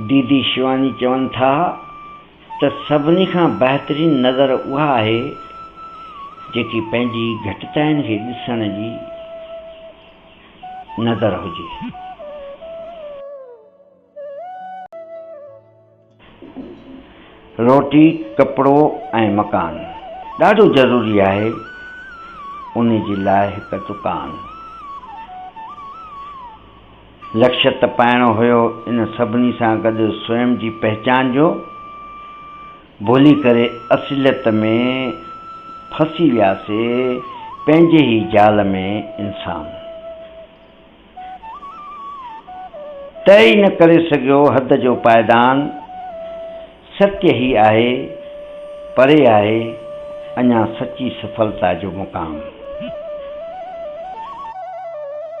ديدي شواني چون ٿا ته سڀني کان بهترين نظر اها آهي جيڪي پنهنجي گهٽتاين کي ڏسڻ جي نظر هجي. روٽي، ڪپڙو ۽ مڪان ڏاڍو ضروري آهي، ان جي لاء هڪ دڪان. لڪشيه ته پائڻو هيو ان سڀني سان گڏ سوئم جي پهچان جو، ڀلي ڪري اصليت ۾ ڦسي وياسي پنهنجي ئي جال ۾ انسان. طئي ئي نه ڪري سگهيو حد جو پائدان، ستيه هي آهي، پري آهي اڃا سچي سڦلتا جو مقام.